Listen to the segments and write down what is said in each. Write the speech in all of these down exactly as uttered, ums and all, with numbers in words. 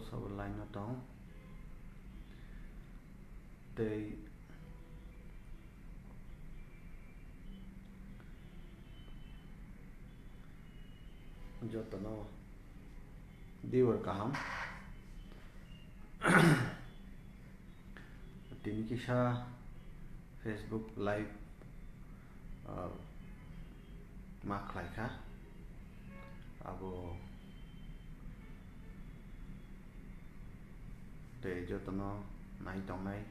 Sabo line o tong. Tei jotono viewer kaham. Tini kisa Facebook live, ah, ma khlai kha. Abo tei jotono nai tongnai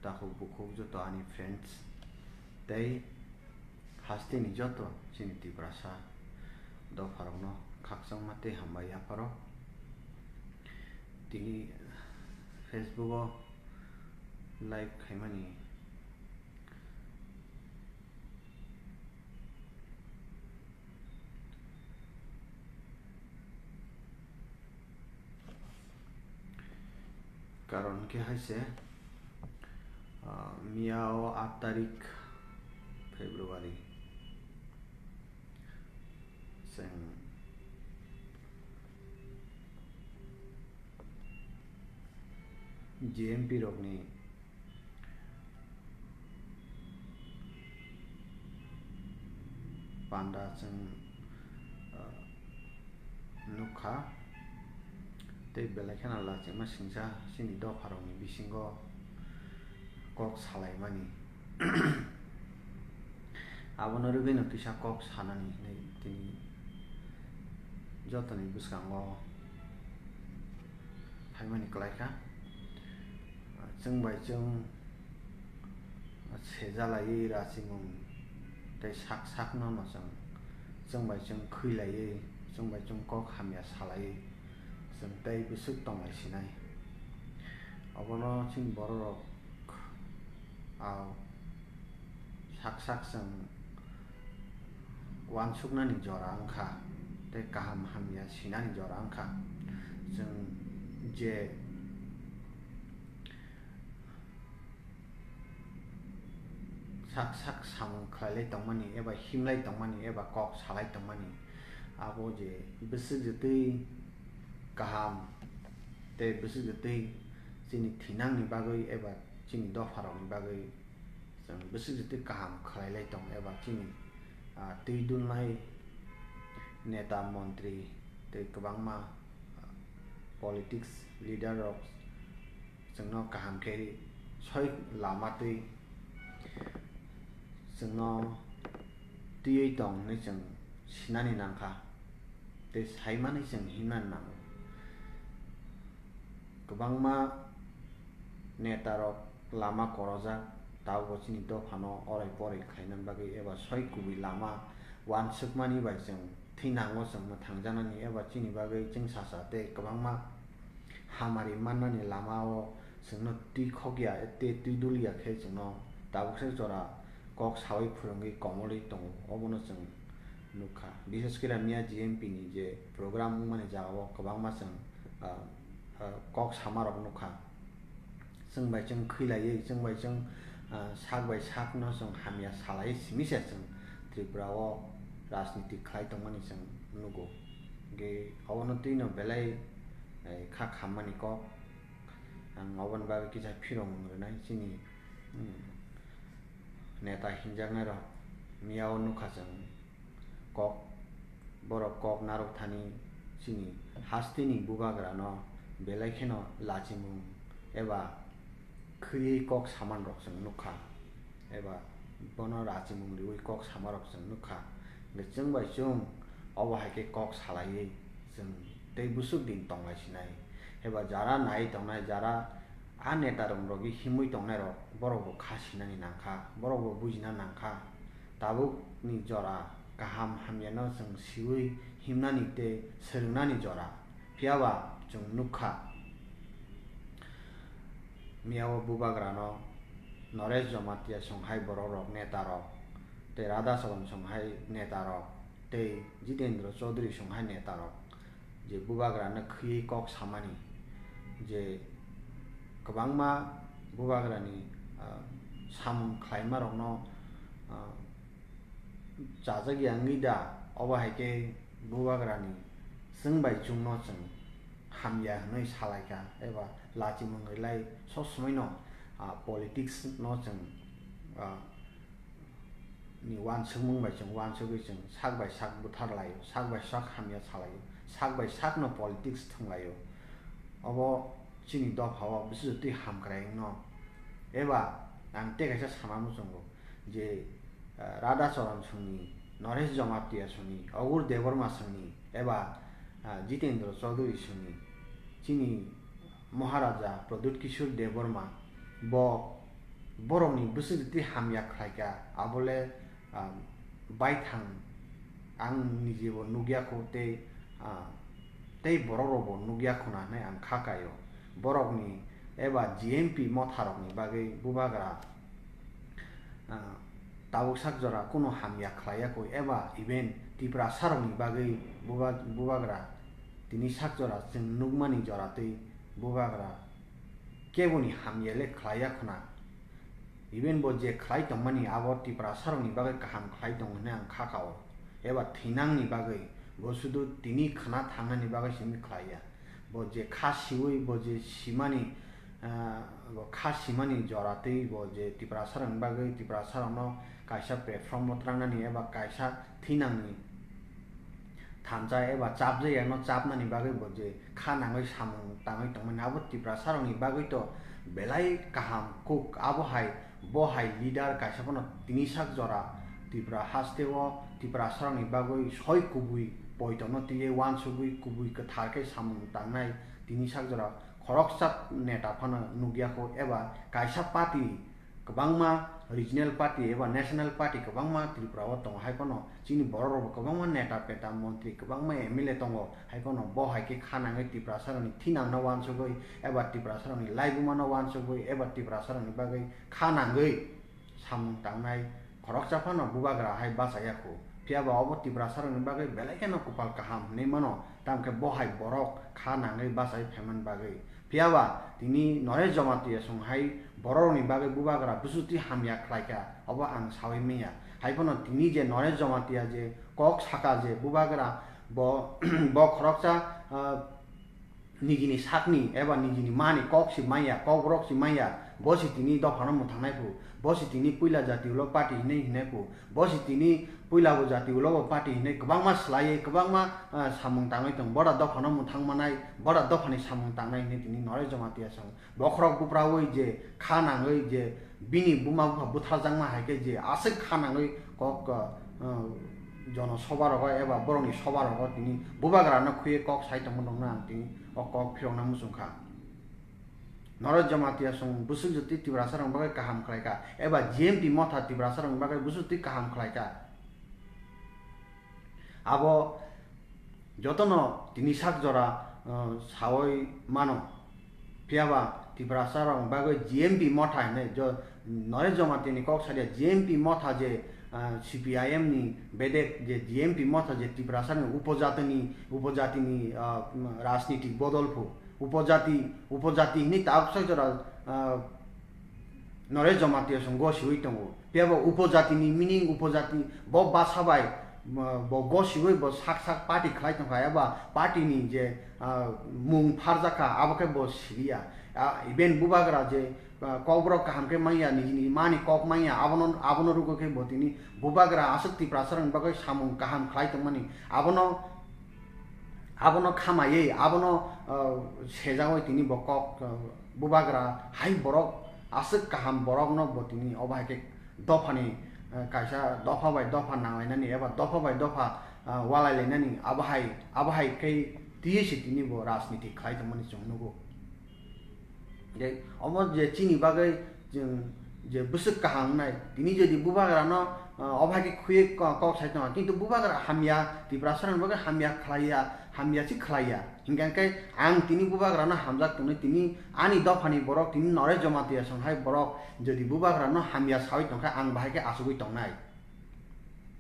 takhuk bukhuk joto ani friends tei hasteni joto chini Tiprasa dopharokno khakchangma tei hambai yapharo. Tini Facebook o live khaimani karon khe hai se, ah, miya o aat tarik February chwng G M P rokni panda chwng, ah, nukha, tei belai kheno lachima singcha chini dopharokni bisingo kok salaimani. Abono rwgwino kisa kok sanani hinwi tini jotoni bwskango phaimani kwlaikha. Chwng bai chwng sejalaiwi rachimung tei sak sakno no chwng, chwng bai chwng khwilaiwi, chwng bai chwng kok hamya salaiwi chwng tei bwswk tonglai sinai. Obono chini bororok, ah, sak sak chwng uansuknani jora wngkha tei kaham hamya sinani jora wngkha. Chwng je sak sak samung khlailai tongmani eba himlai tongmani eba kok salai tongmani, abo je bwswk je twi kaham tei bwswk je twi chini thinangni bagwi eba chini dopharokni bagwi chwng bwswk je twi kaham khlailai tong eba chini, ah, twi dulnai neta, montri tei kwbangma, ah, politics leader rok chwngno kaham khe soi lama twi chwngno twiwi tong hinwi chwng sinani nangkha tei saimani chwng himnani nango. Kwbangma netarok lama korojak, tabukbo chini dophano orai porai khlaina bagwi eba soi kubui lama uansukmani bai chwng thinango chwng mwthangjaknani eba chini bagwi chwngsacha tei kwbangma hamari mannani lamao chwngno twi khokya tei twi dulya khe chwngno tabuksa jora kok saui phwrwngwi komolwi tongo, obono chwng nukha. Bishesh khe miya G M P ni je program wngmani jagao kwbangma chwng, ah, ah, kok samarok nukha. Chwng bai chwng khwilaiwi, chwng bai chwng, ah, sak bai sakno chwng hamya salaiwi simi se chwng Tripura o rajniti khlai tongmani chwng nugo. Hwnkhe obono twino belai, eh, kha khammani kok. Ang oboni bagwi kisa phirong rwnai chini, hmm, neta hinjaknairok miya o nukha chwng. Kok, borok kok narwk thani chini hasteni bubagrano belai kheno lachimung eba khwiwi kok samanrok chwng nukha, eba bono lachimung riwi kok samarok chwng nukha. Hwnkhe chwng bai chwng obo hai khe kok salaiwi chwng tei bwswk din tonglai sinai, eba jara nai tongnai, jara a netarok rwgwi himwi tongnairok borokbo kha sinani nangkha, borokbo bujina nangkha. Tabukni jora kaham hamyano chwng siui himnani tei swrwngnani jora. Phiyaba chwng nukha, miyao bubagrano Naresh Jamatia songhai borokrok, netarok, tei Radha Charan songhai netarok, tei Jitendra Chaudhary songhai netarok je bubagrano khwiwi kok samani, je kwbangma bubagrani, ah, samung khlaimarokno, ah, chajak ya wngwi da, obo hai khe bubagrani chwng bai chwngno chwng hamya hwnwi salaikha eba lachimung rwlai sob somoino, ah, politics no chwng, ah, ni uansukmung bai chwng uansugwi chwng sak bai sak butharlaio, sak bai sak hamya salaio, sak bai sakno politics thwnglaio. Obo chini dophao bwswk twi hamkrai wngno. Eba ang tei kaisa sama muchungo je, ah, Radha Charan songni, Naresh Jamatia songni, Agur Debbarma songni, eba, ah, Jitendra Chaudhary songni, chini Maharaja Pradyut Kishore Debbarma, bo borokni bwswk twi hamya khlaikha, abole, ah, baithang ang nijebo nukya kho tei, ah, tei borok rokbo nukya khuna hwnwi ang kha kaio. Borokni eba G M P motharokni bagwi bubagra, ah, tabuk sak jora kunu hamya khlaiya kho eba even Tiprasarokni bagwi buba-, bubagra tini sak jora chwng nukmani jora twi bubagra keboni hamya le khlaiya khuna. Even bo je khlai tongmani abo Tiprasarokni bagwi kaham khlai tongo hwnwi ang kha kao. Eba thinangni bagwi bo sudu tini khna thangnani bagwi simi khlaiya. Bo je kha siwi bo je simani, ah, bo kha simani jora twi bo je Tiprasarokni bagwi Tiprasarokno kaisa platform o trangnani eba kaisa thinangni thansa eba chapjayano chapnani bagwi bo je kha nangwi samung tangwi tongmani abo Tiprasarokni bagwi to belai kaham kuk. Abo hai bo hai leader kaisa phano tini sak jora Tripura hasteo Tiprasarokni bagwi soi kubui poitono twiwi uansugwi kubui kwthar khe samung tangnai tini sak jora khoroksa neta phano nukya kho eba kaisa party kwbangma regional party eba national party kwbangma Tripura o tongo, hai phano chini borok rok bo kwbangma neta peta montri kwbangma M L A tongo, hai phano bo hai khe kha nangwi Tiprasarokni thinangno uansugwi eba Tiprasarokni laibuma no uansugwi eba Tiprasarokni bagwi kha nangwi samung tangnai khoroksa phano bubagra hai bachaya kho. Phiya ba obo Tiprasarokni bagwi belai kheno kupal kaham hwnwi mano, tamo khe bo hai borok kha nangwi bachai phaimani bagwi. Phiya ba tini Naresh Jamatia song hai bororokni bagwi bubagra bwswk twi hamya khlaikha, obo ang saui manya. Hai phano tini je Naresh Jamatia je kok saka je bubagra bo, bo khoroksa, ah, nijini sakni eba nijini mani kok si manya, kok borok si manya, bo si tini dophano mwthangnai phu, bo si tini puila jati ulo party hinwi hinai phu, bo si tini puila bo jati ulo bo party hinwi kwbangma swlaiwi kwbangma, ah, samung tangwi tong, bora dophano mwthang manai, bora dophani samung tangnai hinwi tini Naresh Jamatia song bokhorok buprawi je kha nangwi je bini buma bupha butharjakma hai khe je aswk kha nangwi kok, ah, jono soba rogo eba borokni soba rogo tini bubagrano khwiwi kok sai tongma nokna ang tini o kok phirokna muchung kha. Naresh Jamatia song bwswk jotwi Tiprasarokni bagwi kaham khlai kha eba G M P motha Tiprasarokni bagwi bwswk twi kaham khlai kha. Abo jotono tini sak jora, uh, saui mano. Phiya ba Tiprasarokni bagwi G M P motha hinwi jo-, Naresh Jamatia ni kok sadia G M P motha je, ah, C P I M ni bedek je G M P motha je Tiprasarokni upojatini, upojatini, ah, rajnitik bodol phu. Upojati, upojati hinwi tabuk sak jora, ah, Naresh Jamatia song gosiwi tongo. Phiya bo upojatini meaning upojati bo basa bai, ah, bo gosiwi bo sak sak party khlai tongkha eba party ni je, ah, mung pharjakha abo khe bo siliya. Ah, even bubagra je, ah, kokborok kaham khe manya, nijini mani kok manya, abono, abono rugo khe bo tini bubagra aswk Tiprasarokni bagwi samung kaham khlai tongmani. Abono, abono khamaiwi, abono, ah, sejagwi tini bo kok, ah, bubagra hai borok aswk kaham borokno bo tini obo hai khe dophani, ah, kaisa dopha bai dopha nanglainani eba dopha bai dopha, ah, walailainani abo hai, abo hai khe twiwi se tini bo rajniti khlai tongmani chwng nugo. Je omo je chini bagwi chwng je bwswk kaham wngnai, tini jodi bubagrano, ah, obo hai khe khwiwi ko-, kok sai tongo, kintu bubagra hamya, Tiprasarokni bagwi hamya khlaiya, hamya se khlaiya. Hinkha khe ang tini bubagrano hamjak tongnai, tini ani dophani borok, tini Naresh Jamatia song hai borok jodi bubagrano hamya saui tongkha, ang bahai khe achugwi tongnai.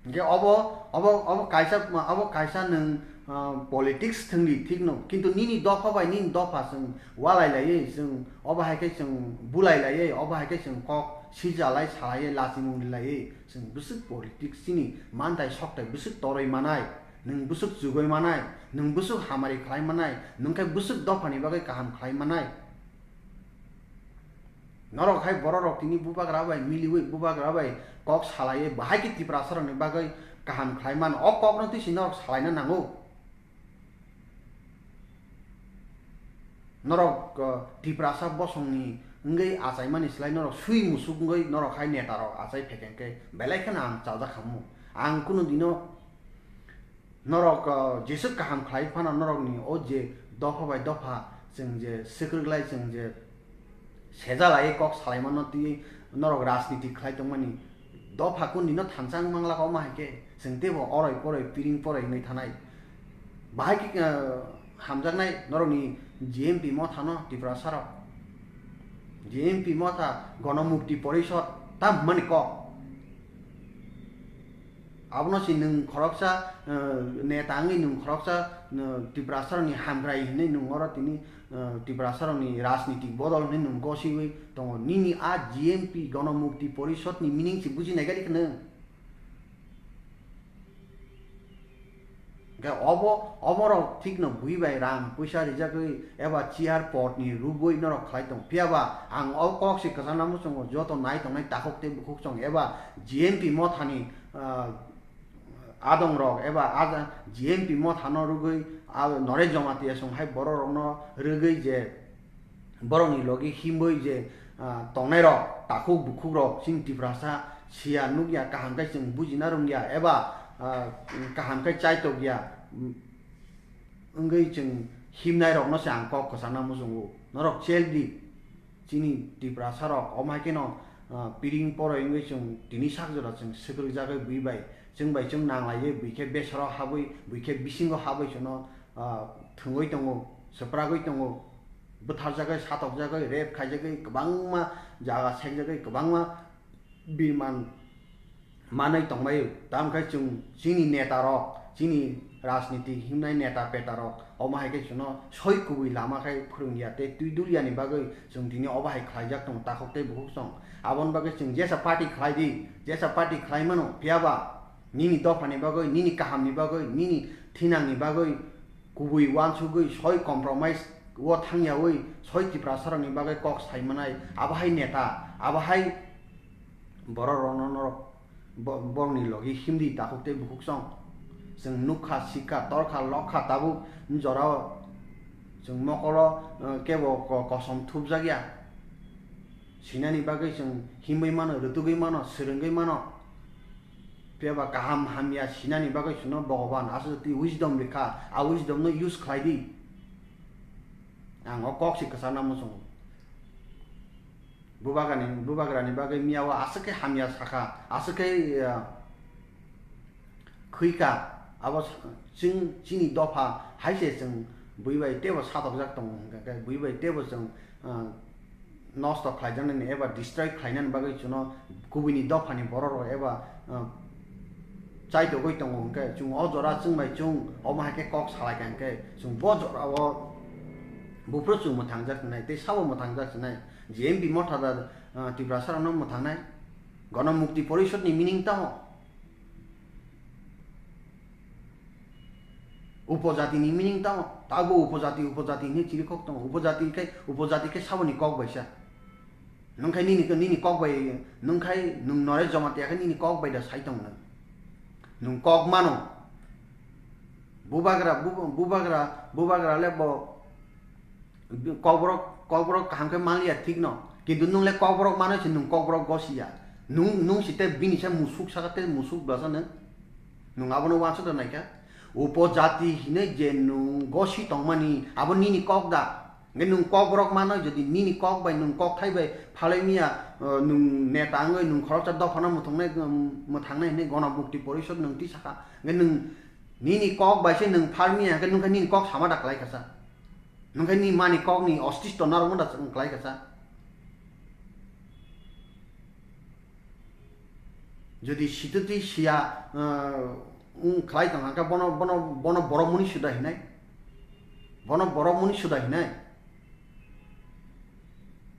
Hinkhe obo, obo, obo kaisa, obo kaisa nwng, ah, politics thwngdi thikno, kintu nini dopha bai nini dopha chwng walai laiwi chwng obo hai khe chwng bulai laiwi, obo hai khe chwng kok sijalai salaiwi lachimung rilaiwi chwng bwswk politics chini manthai sokthai bwswk torwi manai. Nwng bwswk chugui manai, nwng bwswk hamari khlai manai, nwng khe bwswk dophani bagwi kaham khlai manai. Norok hai bororok tini bubagra bai miliui, bubagra bai kok salaiwi bahai khe Tiprasarokni bagwi kaham khlai mano. O kokno twi si norok salaina nango. Norok, uh, Tiprasa bosongni wngwi achaimani slai norok sui musuk wngwi norok hai netarok achai phaikha khe belai kheno ang chajak khamu. Ang kunu dino norok, uh, jeswk kaham khlai phano norokni o je dopha bai dopha chwng je swkrwklai, chwng je sejalai kok salaimano twi norok rajniti khlai tongmani. Dopha kundino thansa wng manglak, omo hai khe chwng teibo oroi poroi piring poroi wngwi thanai. Bahai khe, uh, hamjaknai norokni G M P mothano Tiprasarok. G M P motha Gonomukti Porishod ta hwnmani kok. Abono si nwng khoroksa, uh, neta wngwi nwng khoroksa, uh, Tiprasarokni hamkrai hwnwi nwng oro tini, uh, Tiprasarokni rajnitik bodol hwnwi nwng gosiwi tongo. Nini a G M P Gonomukti Porishodni meaning si bujinai gari kheno. Hwnkhe obo, oborok thikno bui bai rang puisa rijagwi eba chair potni rubui norok khlai tong. Phiyaba ang o kok se kwchangna muchungo joto nai tongnai takhuk tei bukhuk chwng eba G M P mothani, ah, adongrok eba a G M P mothano rwgwi a Naresh Jamatia chwng hai bororokno rwgwi je borokni logi himwi je, ah, tongnairok, takhuk bukhukrok, chini Tiprasa siya nukya, kaham khe chwng bujina rwngya, eba, ah, kaham khe chaitokya, mm, wngwi chwng himnairokno se ang kok kwchangna muchungo. Norok chel di, chini Tiprasarok, omo hai kheno, ah, piring poroi wngwi chwng tini sak jora chwng swkrwkjagwi bui bai, chwng bai chwng nanglaiwi bui khe besaro habwi, bui khe bisingo habwi chwngno, ah, thwngwi tongo, swpragwi tongo. Bwtharjagwi, satokjagwi, rape khaijagwi, kwbangma jaga sekjagwi, kwbangma birman manwi tongbaio. Tamokhe chwng chini netarok, chini rajniti himnai neta petarok, omo hai khe chwngno soi kubui lama khai phwrwngya tei twi dulyani bagwi chwng tini obo hai khlaijak tongo takhuk tei bukhuk chwng. Aboni bagwi chwng jesa party khlai di, jesa party khlai mano, phiyaba nini dophani bagwi, nini kahamni bagwi, nini thinangni bagwi kubui uansugwi soi compromise o thangyawi soi Tiprasarokni bagwi kok sai manai, abo hai neta, abo hai bororokno norok bo-, borokni logi himdi takhuk tei bukhuk chwng. Chwng nukha, sikha, torkha, lokha tabuk jorao chwng mokolo, eh, kebo ko-, kosom thupjakya. Sinani bagwi chwng himwi mano, rwtugwi mano, swrwngwi mano. Phiyaba kaham hamya sinani bagwi chwngno Bhogoban aswk twi wisdom rikha, a wisdom no use khlai di. Ang o kok se kwchangna muchungo. Bubagrani, bubagrani bagwi miyao aswk khe hamya sakha, aswk khe, eh, khwikha, abo s-, chwng chini dopha hai se chwng bui bai teibo satokjak tongo, hwnkhe khe bui bai teibo chwng, ah, nosto khlaijaknani eba destroy khlainani bagwi chwngno kubuini dophani bororok eba, ah, chaitogwi tongo, hwnkhe chwng o jora chwng bai chwng omo hai khe kok salaikha, hwnkhe chwng bo jorao buphuru chwng mwthangjak sinai tei sabo mwthangjak sinai, G M P motha da, ah, Tiprasarokno mwthangnai, Gonomukti Porishodni meaning tamo? Upojatini meaning tamo? Tabuk upojati, upojati hinwi chirikhok tongo. Upojati khe, upojati khe saboni kok baisa. Nwng khai nini, nini kok bai, nwng khai nwng Naresh Jamatia khe nini kok bai da sai tong nwng. Nwng kok mano. Bubagra, bu-, bubagra, bubagra le bo Kokborok, kokborok kaham khe manliya thikno, kintu nwng le kokborok manwi se nwng kokborok gosiya. Nwng, nwng se tei bini se musuk saka tei musuk bwsa nwng. Nwng abono uansuk da naikha. Upojati hinwi je nwng gosi tongmani, abo nini kok da. Hwnkhe nwng kokborok manwi jodi nini kok bai, nwng kokthai bai phalwi miya, uh, nwng neta wngwi nwng khoroksa dophano mwthwngnai, um, mwthangnai hinwi Gonomukti Porishod nwng twi sakha. Hwnkhe nwng nini kok bai se nwng phal miya, hwnkhe nwng khe nini kok sama da klai kha sa. Nwng khe ni mani kokni ostisto narwkma da chwng klai kha sa. Jodi situti siya, uh, wng khlai tong kha, bono, bono, bono borok muni suda hinai. Bono borok muni suda hinai.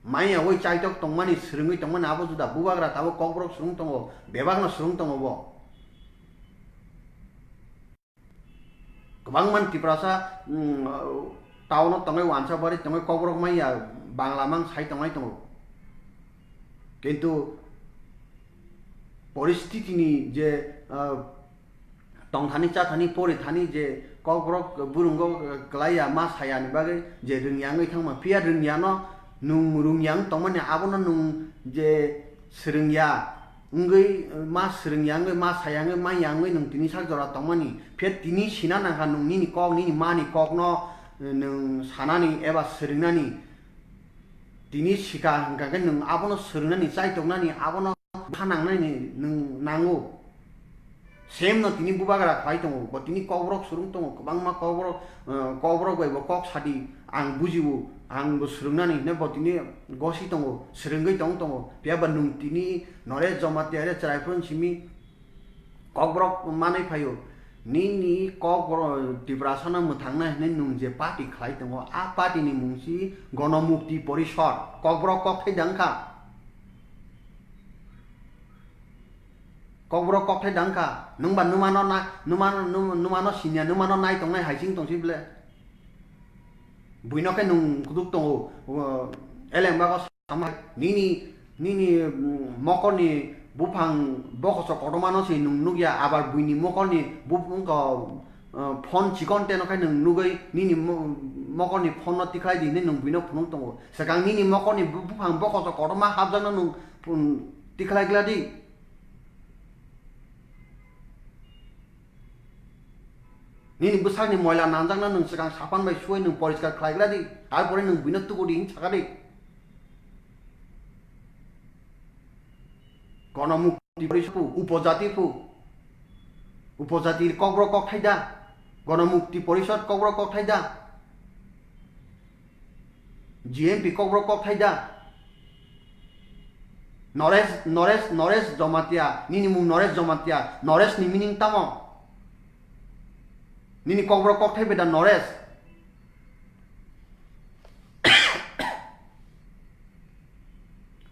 Maya oi chaitok tongmani, swrwngwi tongmani abo juda, bubagra tabuk kokborok swrwng tongo, bebakno swrwng tongo bo. Kwbangma Tiprasa, mm, town o tongwi, wansa bari tongwi, Kokborok manya Bangla mang sai tongnai tongo. Kintu poristiti ni je, ah, tongthani chathani porithani je Kokborok burungo, ah, kwlaiya ma saya ni bagwi je rwngya wngwi thangma, phiya rwngya no nwng rwngya wng tongmani, abono nwng je swrwngya wngwi, ma swrwngya wngwi, ma saya wngwi, manya wngwi nwng tini sak jora tongmani, phiya tini sina nangkha nwng nini kok, nini mani kokno, eh, nwng sanani eba swrwngnani. Tini sika hwnkha khe nwng abono swrwngnani, chaitoknani, abono bwkha nangnani nwng nango. Same no tini bubagra khlai tongo, bo tini Kokborok swrwng tongo, kwbangma Kokborok, eh, Kokborok bai bo kok sadi, ang bujio, ang bo swrwngnani hinwi bo tini gosi tongo, swrwngwi tong tongo. Phiya ba nwng tini Naresh Jamatia re chwrai phuru simi Kokborok manwi phaio. Nini Kokborok Tiprasano mwthangna hinwi nwng je party khlai tongo, a party ni mung si Ganamukti Porishad, Kokborok kokthai da wngkha. Kokborok kokthai da wngkha. Nwng ba nwmano na, nwmano, nwm-, nwmano sinya, nwmano nai tongnai hai sing tong si ble. Buino khe nwng kuduk tongo, uh, eleng bago samai. Nini, nini, mm, mokorni buphang bokoso kotormano se nwng nukya, abar buini mokorni buph-, wngkha, uh, phone chikon teno khe nwng nugwi nini mo-, mokorni phone no tikhlai di hinwi nwng buino phunuk tongo. Swkang nini mokorni bu-, buphang bokoso kotorma hapjakno nwng phun-, tikhlai gladi. Nini bwsakni moila nanjakno nwng swkang sapan bai suwi nwng poriskar khlai gladi, ar pore nwng buino tuku di hinwi sakha di. Ganamukti Porishad phu, upojati phu, upojati Kokborok kokthai da, Ganamukti Porishad Kokborok kokthai da. G M P Kokborok kokthai da. Naresh, Naresh, Naresh Jamatia, nini mung Naresh Jamatia, Naresh ni meaning tamo? Nini Kokborok kokthai bai da Naresh?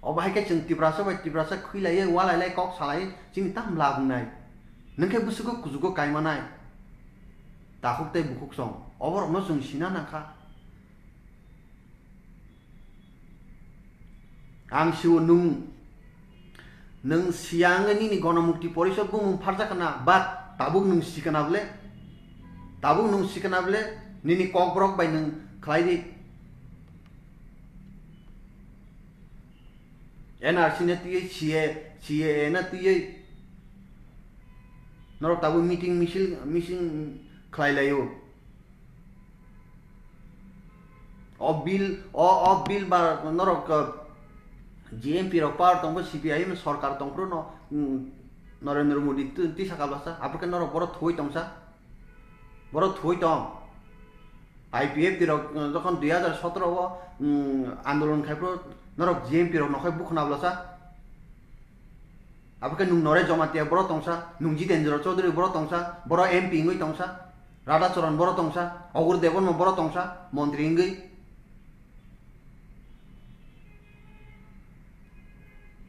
Obo hai khe chwng Tiprasa bai Tiprasa khwi lai, walai lai, kok salai, chini tam lab wngnai. Nwng khe bwswgo kujugo kaimanai. Takhuk tei bukhuk song. Oborokno chwng sina nangkha. Ang sio nwng, nwng siyang nini Ganamukti Porishad bumung pharjak kana, but tabuk nwng sikana ble, tabuk nwng sikana ble, nini Kokborok bai nwng khlai di. N R C na twiwi C A, C A A na twiwi norok tabuk meeting misil, meeting khlai laio. O bill, o, o bill ba norok, uh, G M P rok power tongbo, C P I M sorkar tongphuru no, mm, Narendra Modi twi, twi saka bwsa, abokhe norok boro thuwi tongsa, boro thuwi tong. I P F T rok, uh, jokhon dui hajar sotoro o, mm, andolon khaiphuru norok G M P rok nokhai bukhna bwsa. Abokhe nwng Naresh Jamatia boro tongsa, nwng Jitendra Chaudhary boro tongsa, boro M P wngwi tongsa, Radhacharan boro tongsa, Agur Debbarma boro tongsa, montri wngwi.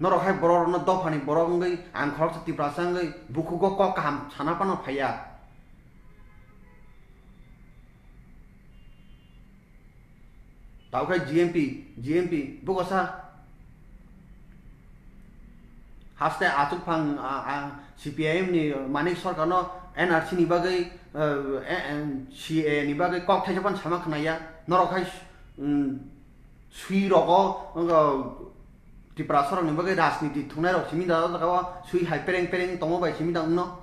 Norok hai borok rokno dophani borok wngwi, ang khoroksa Tiprasa wngwi, bukhugo kok kaham sana phano phaiya. Tao khe G M P, G M P bwkha sa haste achukphang, a, a, C P I M ni Manik Sarkarno N R C ni bagwi, eh, eh, C A A ni bagwi kok thaisa phano sama khwnaya. Norok hai, mm, sui rogo, wngkha Tiprasa rokni bagwi rajniti thwngnairok simi da o jaga o sui hai pereng pereng tongma bai simi da wngno.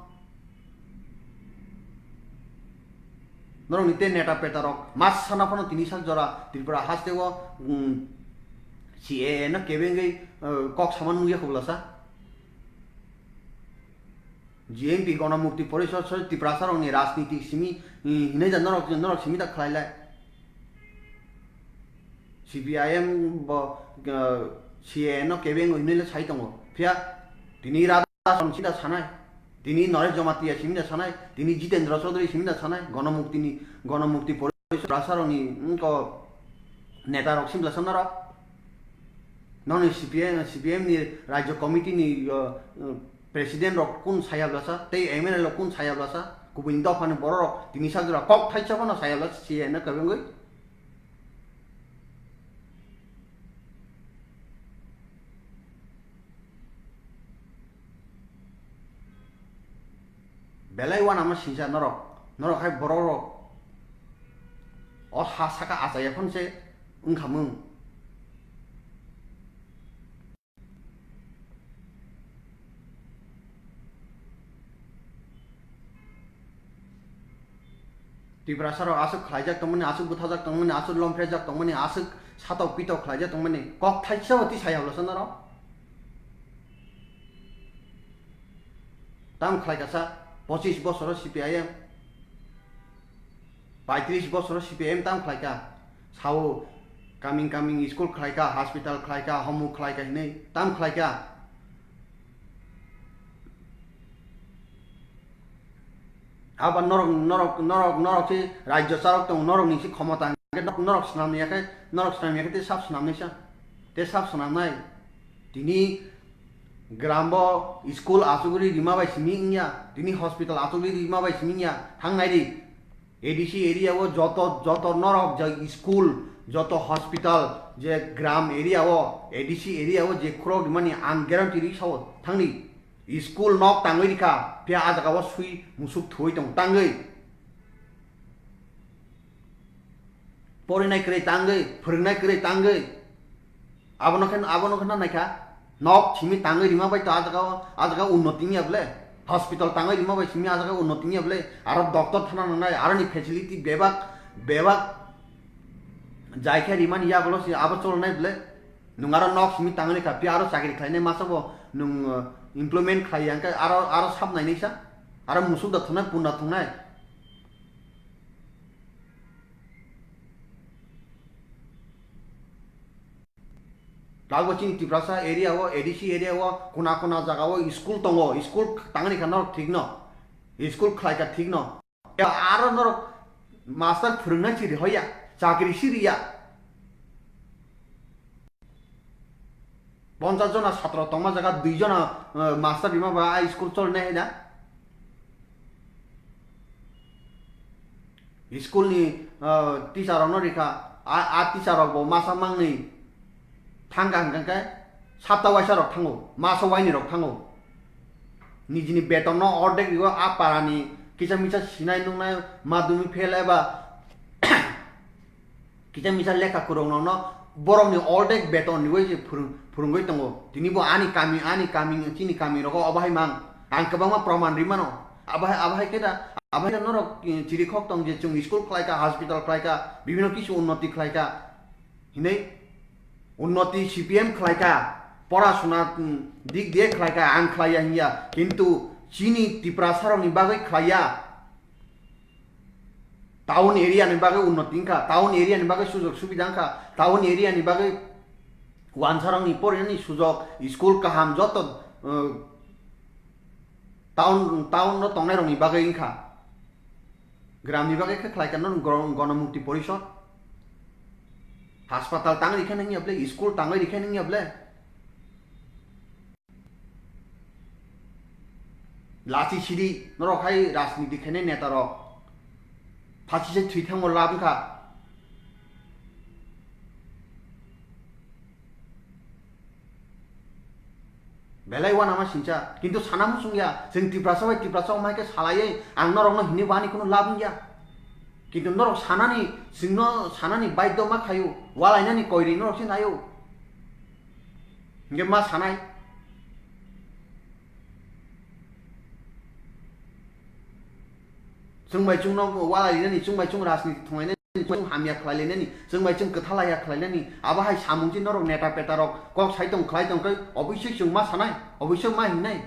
Norokni tei neta peta rok mas sana phano tini sak jora Tripura haste o, um, C A A no kebengwi, uh, kok sama nukya kho bwlasa. G M P Ganamukti Porishad soi Tiprasa rokni rajniti simi, um, hinai da norok, norok simi da khlai lai. C P I M bo, uh, C A A no kebeng hinwi le sai tongo. Phiya tini Radha Charan simi da sanai, tini Naresh Jamatia simi da sanai, tini Jitendra Chaudhary simi da sanai, Ganamukti ni, Ganamukti Porishad Tiprasa rokni wngko neta rok simi da sanai rok. Noni C P I M, C P I M ni Rajya Committee ni, uh, uh, President rok kun saya blasa, tei M L A rok kun saya blasa, Kubuni dophani bororok tini sak jora kok thaisa phano sayalo C A no kwbangwi. Belai uanama singsa norok, norok hai bororok o ha saka achaya phone se wngkha mung. Tiprasa rok aswk khlaijak tongmani, aswk buthajak tongmani, aswk lomphejak tongmani, aswk satok pitok khlaijak tongmani, kok thaisa bo tisai hablo sana rok. Tam khlai kasa, pochis bosoro C P I M, paitris bosoro C P I M tam khlai ka. Sao kaming kaming school khlai ka, hospital khlai ka, homu khlai ka hinwi tam khlai ka. Abo norok, norok, norok, norok se rajyo charok tongo, norok ni se khomota hingke norok, norok swnam ya khe, norok swnam ya khe te sab swnam nai sa, te sab swnam nai. Tini gram bo school achugwi rima bai simi wngya, tini hospital achugwi rima bai simi wngya, thang nai di. A D C area o joto, joto norok je school, joto hospital, je gram area o, A D C area o je khorok rimani ang guarantee ri sao thangni. School nok tangwi rikha, phiya a jaga o swi musuk thuwi tong tangwi. Porinai kwrwi tangwi, phwrwngnai kwrwi tangwi. Abono khe, abono khe naikha. Nok simi tangwi rima bai to a jaga o, a jaga unnoti wngya bole. Hospital tangwi rima bai simi a jaga unnoti wngya bole. Aro doctor thana nangnai, aroni facility bebak, bebak jai khe rimani yagulo se abo cholnai bole. Nwng aro nok simi tangwi kha, phiya aro chakri khlainai masa bo nwng, uh, employment khlai ya, hwnkhe aro, aro sab nainai sa, aro musuk da thungnai, pun da thungnai. Tabuk chini Tiprasa area o, A D C area o, kuna kuna jaga o school tongo, school tangni kha norok thik no, school khlai kha thik no. Aro norok master phwrwngnai si rihoi ya, chakri si ri ya. Ponchas jona satro tongma jaga dui jona, eh, master rima ba a school cholnai hai da. School ni, ah, teacher rok no rikha, a, a teacher rok bo masa mangni thangkha hwnkhe sapta waisa rok thango, masa waini rok thango. Nijini beton no ordek rigo a para ni kisa misa sinai nungnai madhyamik fail eba kisa misa lekha kwrwng rok no borok ni ordek beton riwi se phwrwng-, phwrwngwi tongo. Tini bo ani kami, ani kami, chini kami rogo obo hai mang. Ang kwbangma proman ri mano. Abo hai, abo hai khe da, abo hai da norok, eh, chiri khok tong je chwng school khlai kha, hospital khlai kha, bibhinno kisu unnoti khlai kha. Hinwi unnoti C P M khlai kha, porasuna, mm, dik diye khlai kha, ang khlai ya hinya. Kintu chini Tiprasa rok ni bagwi khlai ya. Town area ni bagwi unnoti wngkha, town area ni bagwi sujok subida wngkha, town area ni bagwi wansarokni porinani sujok, school kaham joto, uh, town, town no tongnairokni bagwi wngkha. Gramni bagwi khe khlai kha nono gro-, Gonomukti Porishod. Haspatal tangwi rikhe nangya ble, school tangwi rikhe nangya ble. Lachi sidi norok hai rajniti khainai neta rok. Phasi se thwi thango lab wngkha. Belai uanama singcha, kintu sana muchung ya, chwng Tiprasa bai Tiprasa wngma hai khe salaiwi ang norokno hinwi bo ani kunu lab wngya. Kintu norok sanani, chwngno sanani baidyo ma khaio, ualainani koirwi norok se naio. Hingke ma sanai? Chwng bai chwngno ualai rinani, chwng bai chwng rajniti thwnglainani, chwng hamya khlai lainani, chwng bai chwng kwthalaiya khlai lainani, abo hai samung se norok neta peta rok kok sai tong khlai tong khe obviously chwng ma sanai, obviously ma hingnai.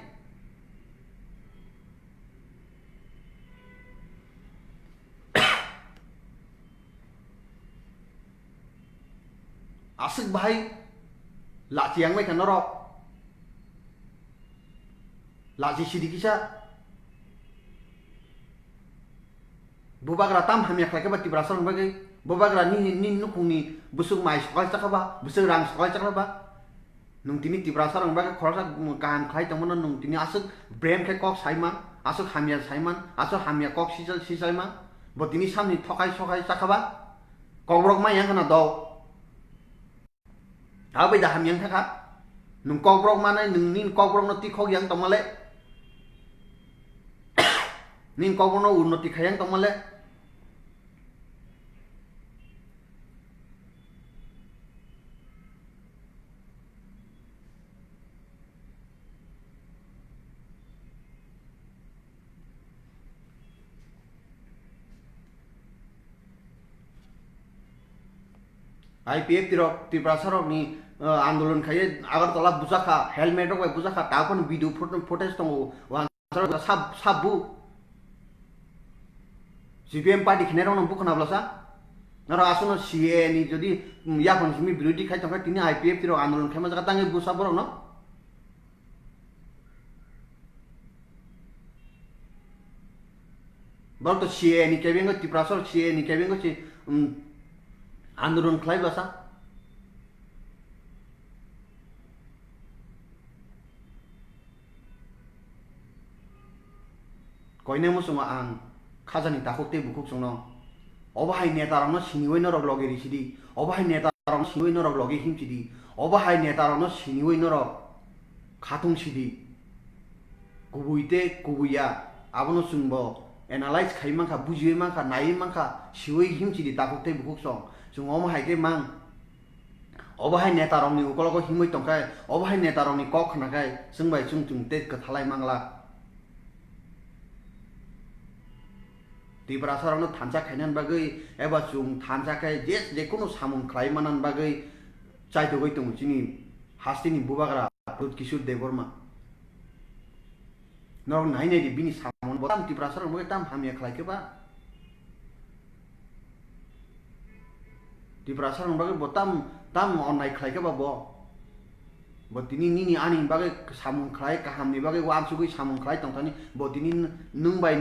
Aswk bahai lachi yang bai kha norok. Lachi sidi kisa. Bubagra tam hamya khlai khe ba Tiprasa rok bagwi. Bubagra nini, nini nukhungni bwswk mai soklai chakha ba, bwswk rang soklai chakha ba. Nwng tini Tiprasa rok bagwi khoroksa kaham khlai tongmano nwng tini aswk brem khe kok sai man. aswk hamya saiman, aswk hamya kok sijal sijaima, bo tini samni thokai sokai chakha ba, kokborok ma yang khna do. Abai da hamya wngkha kha, nwng kokborok manai, nwng nini kokborokno tikhok yang tongmale, nini kokborokno unnoti khai yang tongmale. I P F T rok, Tiprasa rokni, uh, andolon khaiye Agartala bujak kha, helmet rok bai bujak kha, ta phano video footage tongo, sab, sab bu. C P M party khinai rokno bu khna blasa. Naro aswkno C A A ni jodi, mm, yaphan simi birodhi khai tongkha, tini I P F T rok andolon khaima jaga tangwi busa borokno. Borok to C A A ni kebengo, Tiprasa rok C A A ni kebengo si, mm, andolon khlai blasa. Koine muchungo ang khajani takhuk tei bukhuk chwngno. Obo hai neta rokno siniwi norok logi risidi. Obo hai neta rokno siniwi norok logi himsidi. Obo hai neta rokno siniwi norok khatung sidi. Kubui tei kubuiya abono chwngbo analyze khai mankha, bujiwi mankha, naiwi mankha, siwi himsidi takhuk tei bukhuk chwng. Chwng omo hai khe mang. Obo hai neta rokni ukologo himwi tongkhe, obo hai neta rokni kok khnakhai chwng bai chwng chwng tei kwthalai mangla. Tiprasa rokno thansa khainani bagwi eba chwng thansa khe je, je kunu samung khlai manani bagwi chaitugwi tongo chini hasteni bubagra Pradyut Kishore Debbarma. Norok nai nai di bini samung bo tam Tiprasa rokno bagwi tam hamya khlai khe ba. Tiprasa rokno bagwi bo tam, tam onnai khlai khe ba bo. Bo tini nini ani bagwi samung khlai, kahamni bagwi uansugwi samung khlai tongthani, bo tini nwng bai,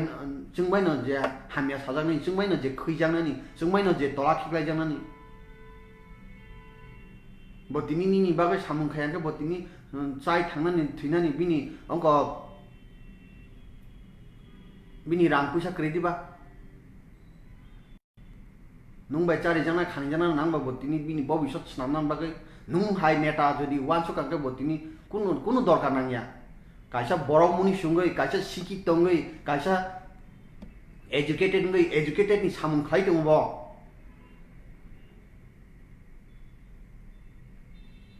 chwng baino je hamya sajaknani, chwng baino je khwijaknani, chwng baino je tola khiklaijaknani. Bo tini nini bagwi samung khai hwnkhe bo tini, mm, chai thangnani, thwinani bini ongko bini rang puisa kwrwi diba? Nwng bai charijaknai, khanijaknai nang ba bo tini bini bobisot swnamna bagwi. Nwng hai neta jodi uansuk kha khe bo tini kunu, kunu dorkar nangya. Kaisa borok muni sungwi, kaisa sikhi tongwi, kaisa educated wngwi, educated ni samung khlai tongo bo.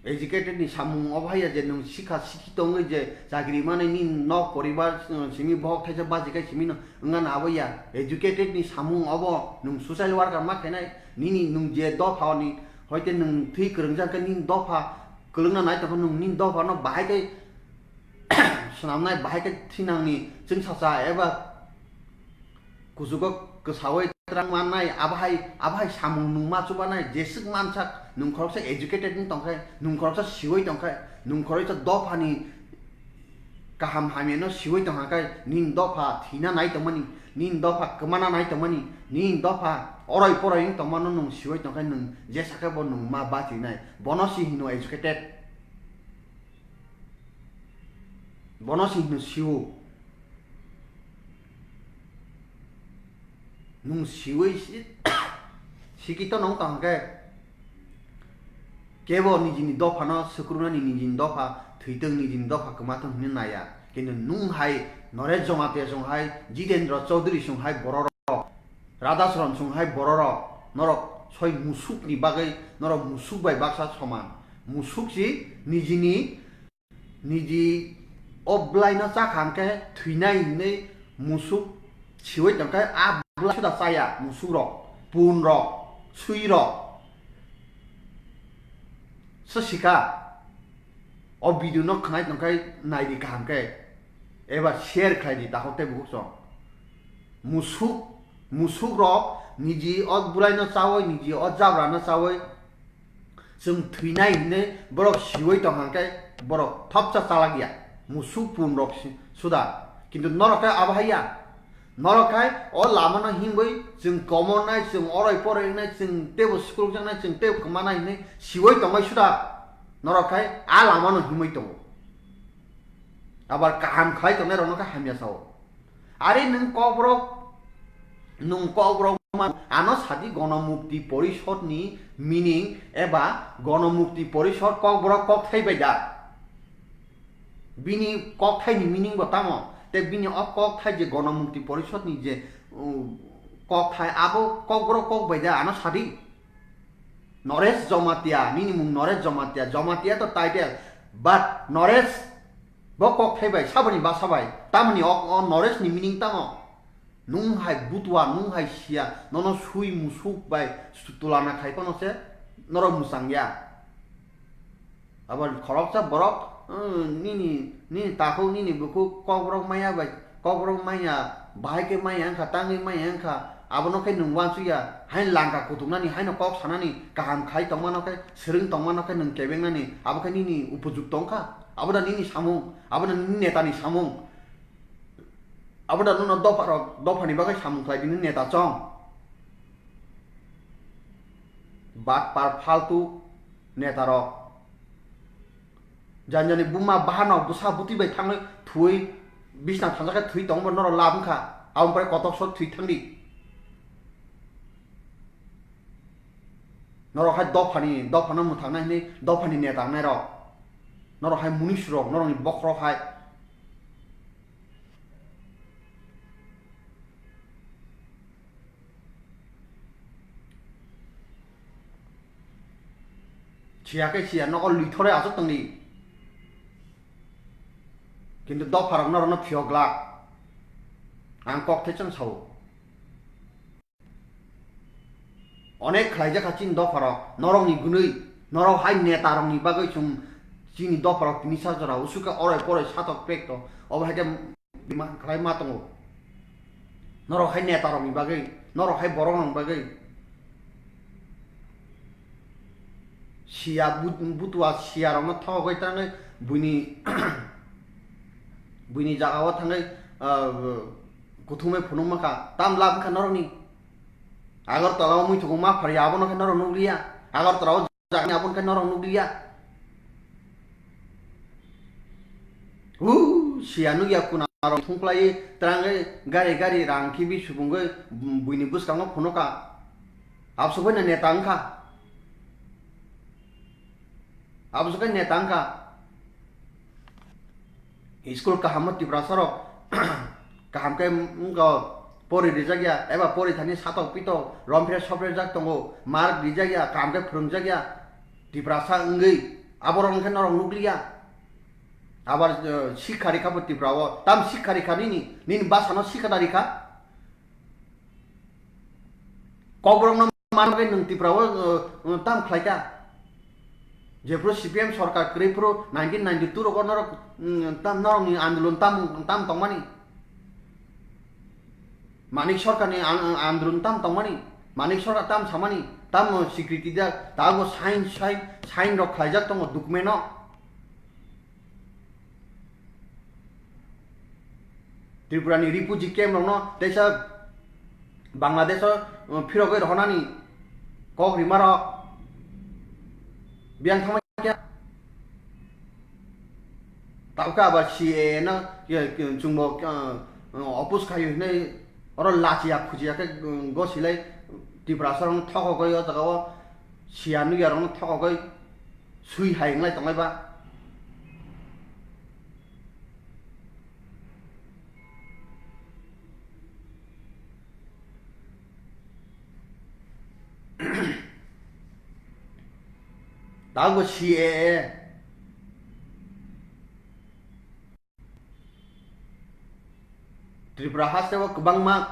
Educated ni samung obo haiya je nwng sikha sikhi tongwi je chakri manwi nini nok poribar, uh, simi bohok thaisa bajikhai simi no wngna abo ya. Educated ni samung obo nwng social worker ma khainai nini nwng je dopha ni hoite nwng thwi kwrwngjak khe nini dopha kwlwngna nai tongkha nwng nini dopha no bahai khe swnamnai bahai khe thinangni chwngsacha eba kuchugo kwsaui twrang mannai, abo hai, abo hai samung nwng ma chubanai, jeswk mansak, nwng khoroksa educated wng tongkhe, nwng khoroksa siui tongkhe, nwng khoroksa dophani kaham hamyano siui tongkha khe, nini dopha thwina nai tongmani, nini dopha kwmana nai tongmani, nini dopha oroi poroi wng tongmano nwng siui tongkhe, nwng jesa khe bo nwng ma bachinai, bono se hino educated. Bono se hino siu. Nwng siui si-, sikito nong tong khe kebo nijini dophano swkrwnani, nijini dopha thwitwng, nijini dopha kwmathwng hwnwi naiya. Kintu nwng hai Naresh Jamatia song hai, Jitendra Chaudhary song hai bororok, Radhacharan song hai bororok, norok soi musukni bagwi, norok musuk bai baksa soman. Musuk si nijini, niji o bwlaino chakha hwnkhe thwinai hinwi musuk siui tongkhe a bwlai suda chaya musukrok, punrok, suirok. Se sikha o video no khwnai tongkhe naidi kaham khe eba share khlai di takhuk tei bukhuk song. Musuk, musukrok niji o bwlaino chaui, niji o jabrano chaui, chwng thwinai hinwi borok siui tong hwnkhe borok thopsa chalak ya, musuk punrok si-, suda. Kintu norok khe abo hai ya. Norok khai o lamano himwi chwng komornai, chwng oroi poroi wngnai, chwng teibo swkrwngjaknai, chwng teibo kwmanai hinwi siui tongbai suda. Norok khai a lamano himwi tongo. Abar kaham khlai tongnai rokno khe hamya sao. Are nwng Kokborok, nwng Kokborok ma-, ano sadi Gonomukti Porishod ni meaning eba Gonomukti Porishod Kokborok kokthai bai da? Bini kokthai ni meaning bo tamo? Te bini o kokthai je Gonomukti Porishod ni je, um, kokthai abo Kokborok kok bai da ano sadi? Noresh Jomatia, nini mung Noresh Jomatia, Jomatia to title, but Noresh bo kokthai bai, saboni basa bai, tamoni o, o Noresh ni meaning tamo? Nung hai butua, nung hai sia, nono sui musuk bai tulana khai phano se norok mwchang ya. Abo khoroksa borok, mm, nini, nini takhuk, nini bukhuk, Kokborok maya bai, Kokborok maya, bahai khe maya wngkha, tangwi maya wngkha, abono khe nwng uansukya, haino langka kutuknani, haino kok sanani, kaham khai tongmano khe, swrwng tongmano khe nwng kebengnani, abo khe nini upojukto wngkha, abo da nini samung, abo da nini netani samung, abo da nono dopharok, dophani bagwi samung khlai di nini neta chong. Batpar faltu netarok. Jani jani buma bahanok bwsa bwtwi bai thangwi thwi bisna thansa khe thwi tongbo norok lab wngkha. Aboni pore kotok sok thwi thangdi. Norok hai dophani, dophano mwthangna hinwi dophani neta wngnairok. Norok hai munisrok, norokni bokhorok hai. Siya khe siya, nogo lwithore aswk tongdi. Kintu dopharok norokno phiyok glak. Ang kok thai chwng sao. Onek khlaijak kha chini dopharok, norokni gwnwi, norok hai netarokni bagwi chwng chini dopharok tini sa jora usuk khe oroi poroi satok pek to, obo hai khe Demand khlai ma tongo. Norok hai neta rokni bagwi, norok hai borok rokni bagwi. Siya but-, butua siya rokno thogwi tangwi buini, buini jaga o thangwi, ah, kuthumwi phunuk mankha. Tam lab wngkha norokni. Agartala o muitungo ma pharya abono khe norok nukliya. Agartala o jagani aboni khe norok nukliya. Huu, siya nukya kuna rok thungklai twrangwi gari gari rang khibi subungwi buini bwskango phunuka. Absukhaino neta wngkha. Absukhaino neta wngkha. School kaham o Tiprasa rok kaham khe wngkha, pori rijak ya, eba pori thani satok pitok romphre sopre jak tongo, mark rijak ya, kaham khe phwrwngjak ya, Tiprasa wngwi aborok wngkhe norok nukliya. Abar, eh, sikha rikha bo Tripura o, tam sikha rikha nini, nini bwsano sikha da rikha. Kokborokno manwi nwng Tripura o, uh, uh, tam khlaikha. Jephru C P M sorkar kwrwi phru nineteen ninety-two rogo norok, um, tam norokni andolon tam, tam tongmani. Manik sorkarni an-, an-, andolon tam tongmani. Manik sorkar tam samani. Tam, uh, sikriti da, tabuk sign, sign, sign rok khlaijak tongo document o. Tripura ni refugee camp rokno teisa Bangladesh o, uh, phirogwi rohornani kok rima rok biyang thangma khe tabukhe abar C A A no, ye, ye, chwngbo, uh, uh, oppose khaio hinwi oro lachiya khuchiya khe, um, gosilai Tiprasa rokno thokogwi o jaga o siya nukya rokno thokogwi sui hai wnglai tonglai ba. Tabukbo C A A. Tripura haste o kwbangma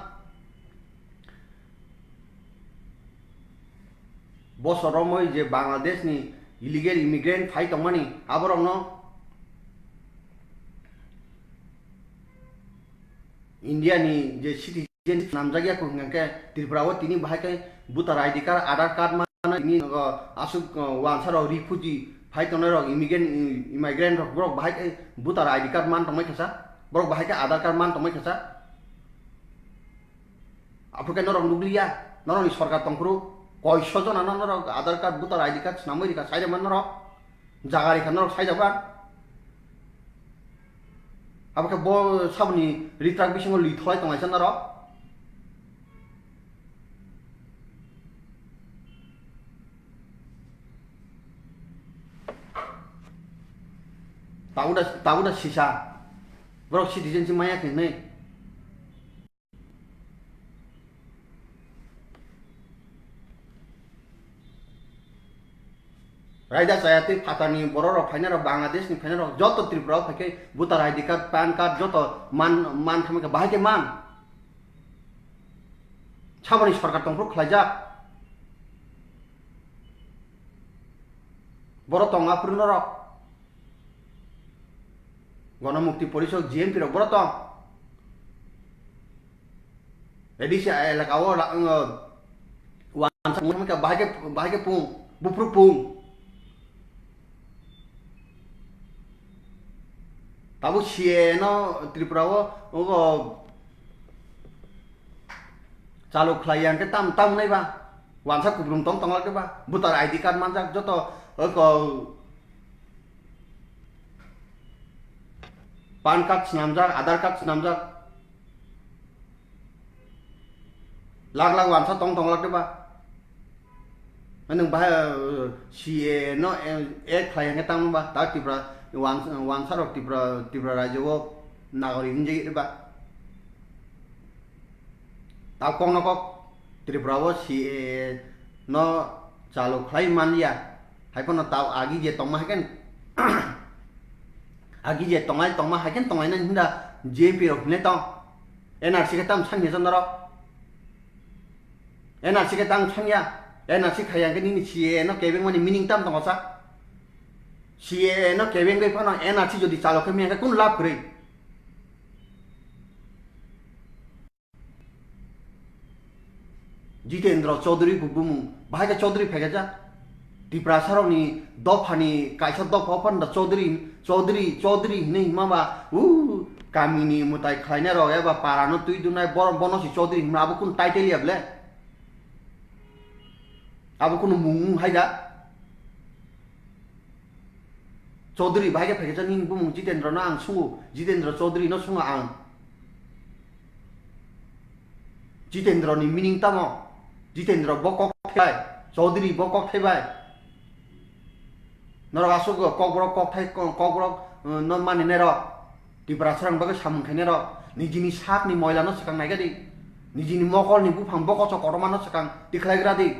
bosor romwi je Bangladesh ni illegal immigrant phai tongmani, aborokno India ni je citizen namjakya kho hwnkha khe Tripura o tini bahai khe voter I D card, Aadhaar card mano tini nogo aswk, uh, wansa rok refugee phai tongnai rok immigrant, immigrant rok borok bahai khe voter I D card man tongmai khe sa, borok bahai khe Aadhaar card man tongmai khe sa. Aphuru khe norok nukliya, norokni sorkar tongphuru koiso jonano norok Aadhaar card, voter I D card swnamwi rikha, saijak man norok, jaga rikha norok saijak ba. Abo khe bo saboni ritrak bisingo lwi tholai tonglaisa norok. Tabuk da, tabuk da sisa. Borok citizenship maya khe hinwi. Raida chaya tei phatarni borok rok phainai rok, Bangladesh ni phainai rok, joto Tripura o phaikhe voter I D card, pan card joto man, man khamai khe bahai khe man. Saboni sorkar tongphuru khlaijak. Borok tong aphuru norok. Gonomukti Porishod, G M P rok borok tong. A D C elaka o la, uh, wansa wngkha bahai khe, bahai khe pung, buphuru pung. Tabuk C A A no Tripura o, ogo, Chaluk khlai yang khe tam, tam nai ba? Wansa kubrum tong tong lak ba? Voter I D card manjak joto, oko, pan card swnamjak, Aadhaar card swnamjak. Lak lak wansa tong tong lak ba? Nwng bahai, uh, C A A no, eh, add khlai yang khe tam ba? Ta Tripura, wan-, wansa rok Tripura, Tripura rajyo o nagorik wngwi ba? Ta kokno kok Tripura o C A A no chalu khlai manliya, hai phano ta agi je tongma hai khe, agi je tongnai tongma hai khe tongnai nang hinda J P rok hinwi tong. N R C khe tam sani norok? N R C khe tang sanya, N R C khaya khe nini C A A no kebeng mani meaning tam tongo sa? C A A no kebeng bai phano N R C jodi chalo khe maya khe kun lab kwrwi? Jitendra Chaudhary bo bumung, bahai khe Chaudhary phaikha ja? Tiprasa rokni dophani kaisa dopha o phano da Chaudhary, Chaudhary, Chaudhary hinwi hima ba, u kamini mwtai khlainai rok eba para no twi dunai borok bono se Chaudhary hima abo kun title ya ble? Abo kunu mung hai da? Chaudhary bahai khe phaikha ja nini bumung Jitendra no ang sungo, Jitendra Chaudhary no sungo ang. Jitendra ni meaning tamo? Jitendra bo kok thai bai, Chaudhary bo kok thai bai. Norok aswk kokborok kok thai, kokborok, uh, no mani nai rok. Tiprasa rok bagwi samung khainai rok. Nijini sakni moila no swkang nai di. Nijini mokolni buphang bokoso kotorma no swkang tikhlai gra di.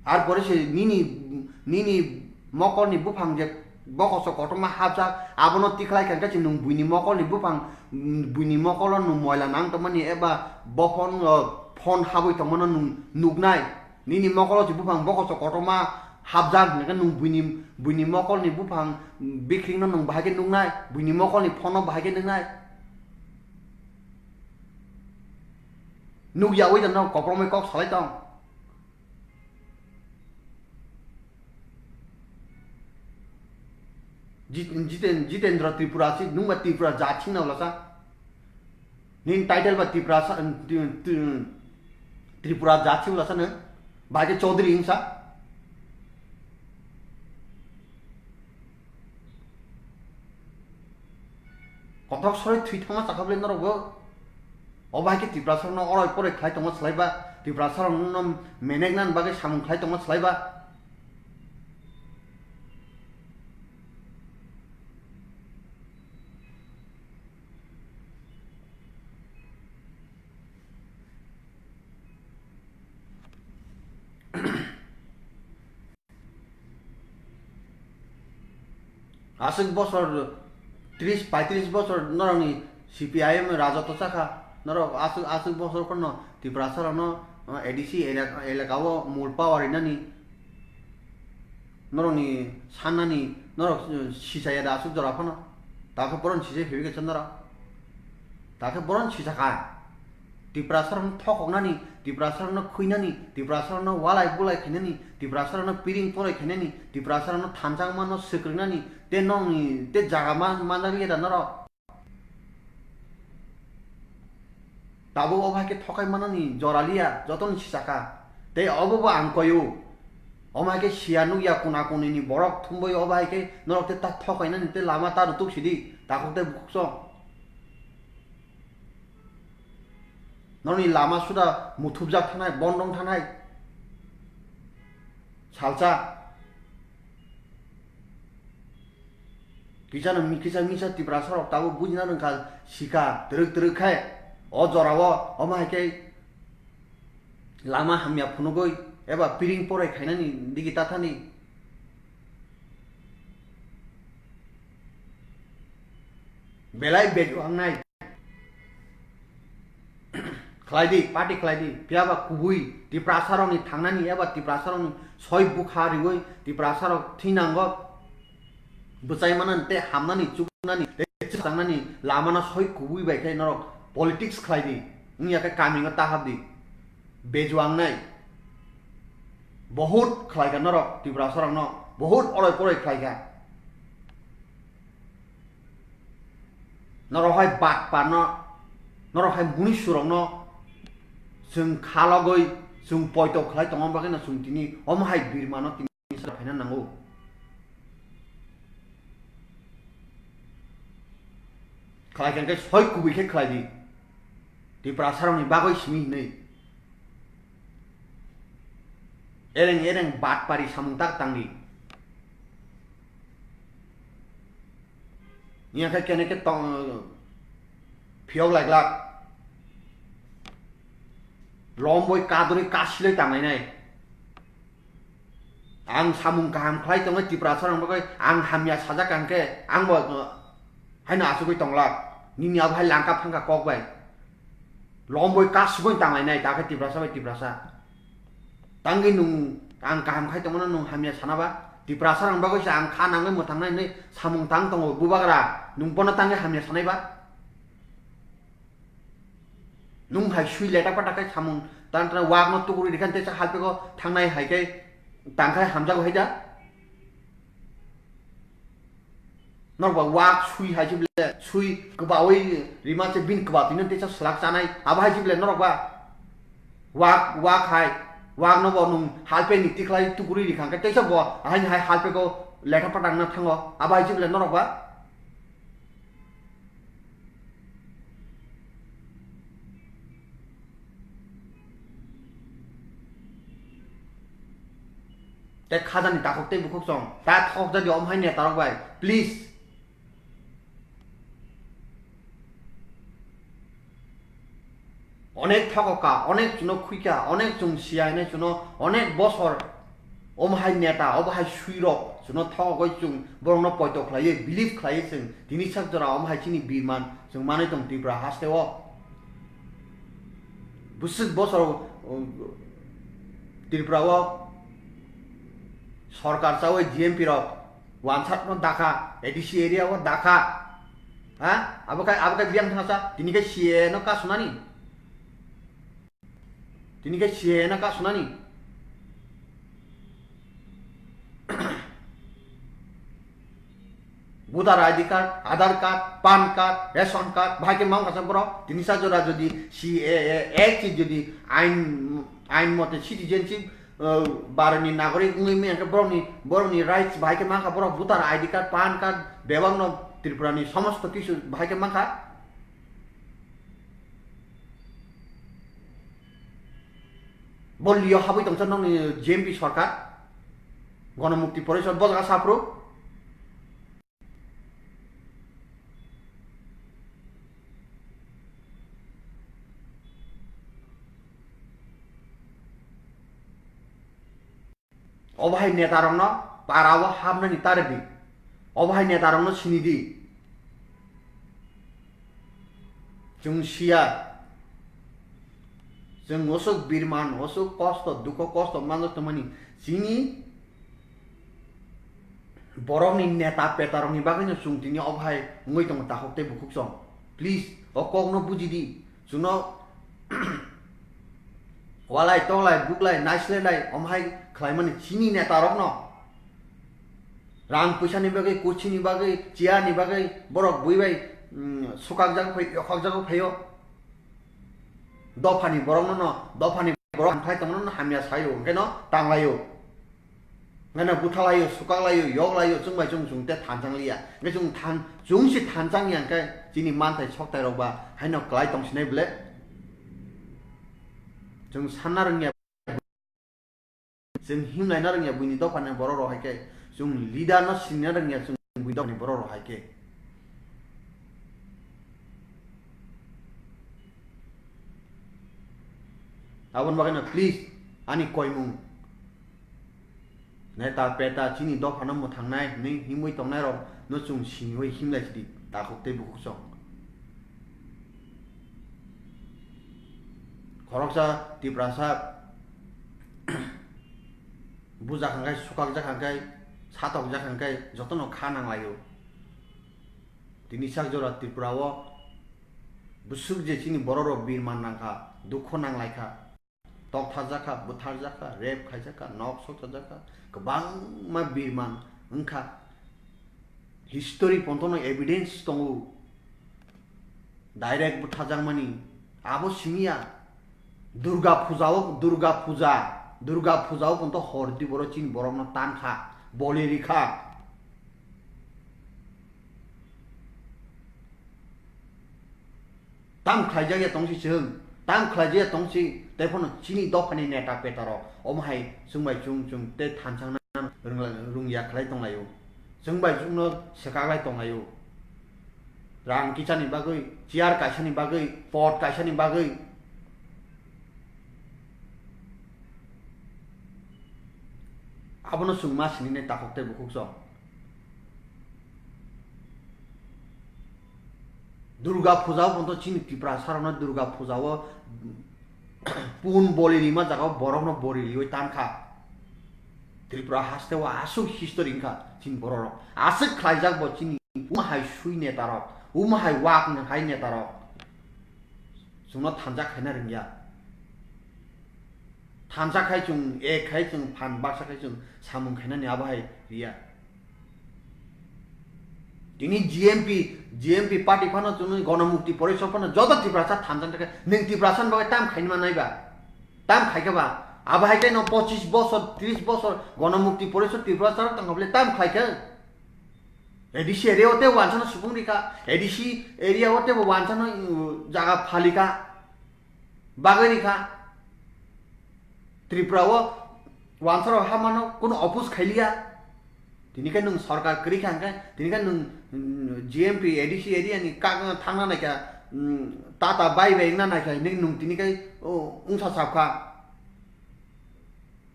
Ar pore se nini, nini mokolni buphang je bokoso kotorma hapjak, abono tikhlai kha khe se nwng buini mokolni buphang, mm, buini mokolo nwng moila nang tongmani eba bophon, o, phon habwi tongmano nwng nuknai. Nini mokolo se buphang bokoso kotorma hapjak hwnwi khe nwng buini, buini mokolni buphang, mm, bikhringno nwng bahai khe nuknai, buini mokolni phono bahai khe nuknai. Nukya wi da no kopromoi kok salai tong. Jit-, Jiten-, Jitendra Tripura si, nwng ba Tripura jat sing na wla sa? Nini title ba Tripura sa, Tri-, Tri-, Tripura jat sing wla sa nwng? Ba khe Chaudhary wng sa? Kothok soroi thwi thangma chakha bwle norok bo. Obo hai khe Tiprasa rokno oroi poroi khlai tongma slai ba, Tiprasa rokno menek nani bagwi samung khlai tongma slai ba. Aswk bosor tris paitris bosor norokni C P I M rajotw chakha, norok aswk, aswk bosor phano Tiprasa rokno, uh, A D C elak-, elaka o mul power rinani, norokni sannani, norok, uh, sichaya da aswk jora phano, takhe bohrokni sichai phaibai khe norok, takhe bohrokni sichakha. Tiprasa rokno thokoknani, Tiprasa rokno khuinani, Tiprasa rokno walai bulai khainani, Tiprasa rokno piring porai khainani, Tiprasa rokno thansa wngmano swkringnani, tei nokni tei jaga man-, manjak liya da norok? Tabuk obo hai khe thokai manani jora liya, jotono sichakha. Tei obo bo ang koio. Omo hai khe siya nukya kuna kunini borok thumbai obo hai khe norok tei ta thokainani tei lama ta rutuk sidi, takhuk tei bukhuk song. Norokni lama suda muthubjak thanai, bondong thanai. Salsa. Kisa no mi-, kisa misa Tiprasa rok tabuk bujina rwngkha, sika twrwk twrwk khe o jorao, omo hai khe lama hamya phunugwi eba piring porai khainani digi tathani belai bej wangnai. Khlai di, party khlai di, phiya ba kubui Tiprasa rokni thangnani eba Tiprasa rokni soi bukha riwi Tiprasa rok thinango bwchai manani tei hamnani chuknani tei changnani lamano soi kubui bai khe norok politics khlai di, wngya khe kamingo ta hap di, bejuangnai. Bohut khlai kha norok Tiprasa rokno, bohut oroi poroi khlai kha. Norok hai batparno, norok hai munisurokno chwng khalogwi, chwng poito khlai tongma bagwino chwng tini omo hai birmano tini sara phaina nango. Khlai khe soi kubui khe khlai di. Tiprasarokni bagwi simi hinwi. Ereng ereng batpari samung tak tangdi. Nya khe kene khe tong phiyok lai glak. Lomboi kadrwi kasilai tanglainai. Ang samung kaham khlai tongo Tiprasarok bagwi, ang hamya sajak ang khe, ang bo, uh, haino achugwi tonglak. Nini abo hai langka phangka kok bai. Lomboi kasugwi tanglainai, ta khe Tiprasa bai Tiprasa. Tangwi nwng ang kaham khai tongmano nwng hamya sana ba? Tiprasarok bagwi se ang kha nangwi mwthangnai hinwi samung tang tongo bubagra, nwng bono tangwi hamya sanai ba? Nwng hai sui leta pata khai samung tan tan wak no tukurwi rikhan tesa halpego thangnai hai khe tangkhai hamjago hai da. Norok ba wak sui hai se bile sui kwbawi rima se bin kwba tino tesa slak chanai abo hai se bile norok ba wak wak hai wak no bo nwng halpe ni tikhlai tukurwi rikhan khe tesa bo hai hai halpego leta pata wngna thango abo hai se bile norok ba. Tei khajani takhuk tei bukhuk chwng ta thok jadi om hai netarok bai, please. Onek thokoka, onek chuno khuika, onek chwng siya hinwi chuno onek bosor omo hai neta, obo hai suirok chuno thokogwi chwng borokno poito khlaiwi, believe khlaiwi chwng tini sak jora omo hai chini birman chwng manwi tong Tripura haste o. Bwswk bosor, uh, Tripura o sorkar chawi G M P rok wansat no dakha, A D C area o dakha. Ha? Abo kai, abo kai biyang thangsa, tini khe C A A no kasunani. Tini khe C A A no kasunani. Voter I D card, Aadhaar card, PAN card, ration card, bahai khe mang kasa borok. Tini sa jora jodi C A A Act jodi ain, ain mote citizenship, uh, baroni nagorik wngwi manya khe borokni, borokni rights bahai khe mang kha borok voter I D card, PAN card, bebak no Tripura ni somosto kisu bahai khe mang kha. Bo lio habwi tongsa nokni G M P sorkar, Gonomukti Porishod bo jaga saphru. Obo hai netarokno para o hapnani ta rwdi. Obo hai netarokno sini di. Chwng siya. Chwng osok birman, osok kosto, dukho kosto manjak tongmani. Chini borokni neta petarokni bagwino chwng tini obo hai wngwi tongo takhuk tei bukhuk chwng. Please, o kokno buji di. Chwngno walai, toklai, buklai, naislelai, omo hai khlaimani chini netarokno. Rang puisa ni bagwi, kuchi ni bagwi, chair ni bagwi, borok bui bai, mm, sukak jago phai, yokhak jago phaio. Dopha ni borok no, no, dopha ni borok hamkhlai tongmano no hamya saio, hwnkhe no tanglaio. Hwnkhe no buthalaio, sukaklaio, yoklaio, chwng bai chwng chwng te thanchang liya. Hwnkhe chwng than, chwng se thanchang ya hwnkhe chini manthai sokthai rok ba haino kwlai tong sinai bwle. Chwng sanna rwngya, chwng himlaina rwngya buini dophani borok rok hai khe, chwng leader no sinna rwngya chwng buini dophani borok rok hai khe. Aboni bagwi no please ani koimung neta peta chini dophano mwthangnai hinwi himwi tongnai rok no chwng siniwi himlai sidi takhuk tei bukhuk song. Khoroksa Tiprasa bujak hangkai, sukakjak hangkai, satokjak hangkai jotono kha nanglaio. Tini sak jora Tripura o bwswk je chini borok rok birman nangkha, dukho nanglaikha, tokthajak kha, bwtharjak kha, rape khaijak kha, nok sokchajak kha, kwbangma birman wngkha. History pontono evidence tongo. Direct bwtharjakmani abo simiya. Durga Puja o, Durga Puja, Durga Puja o ponto hor di borok chini borokno tankha, boli rikha. Tam khlaijak ya tongsi chwng, tam khlaijak ya tongsi, tei phano chini dophani neta peta rok omo hai chwng bai chwng chwng tei thansa wngna rwngla-, rwngya khlai tonglaio. Chwng bai chwngno swkaklai tonglaio. Rang kisani bagwi, chair kaisani bagwi, pot kaisani bagwi. Abono chwng ma sinina takhuk tei bukhuk song. Durga Puja o ponto chini Tiprasa rokno Durga Puja o pun boli rima jaga o borokno bori riwi tankha. Tripura haste o aswk history wngkha chini borok rok. Aswk khlaijak bo chini um hai sui neta rok, um hai wak hai neta rok. Chwngno thansa khaina rwngya. Thansa khai chwng, ek khai chwng, phan baksa khai chwng samung khainani abo hai riya. Tini G M P, G M P party phano chwngno Ganamukti Porishod phano joto Tiprasa thansa khe nwng Tiprasa ni bagwi tam khainima nai ba? Tam khai khe ba? Abo hai khe no pochis bosor, tris bosor Ganamukti Porishod Tiprasa rok tongkha bole tam khlai khe? A D C area o tei wansano supung rikha, A D C area o tei bo wansano, uh, jaga phalika, bagwi rikha. Tripura o wansarok hamano kuno oppose khailiya. Tini khe nwng sorkar kwrwi kha hwnkhe, tini khe nwng, mm, G M P A D C area ni kak thangna naikha, mm, tata bai bai wngna naikha hinwi nwng tini khe, oh, wngsa sap kha.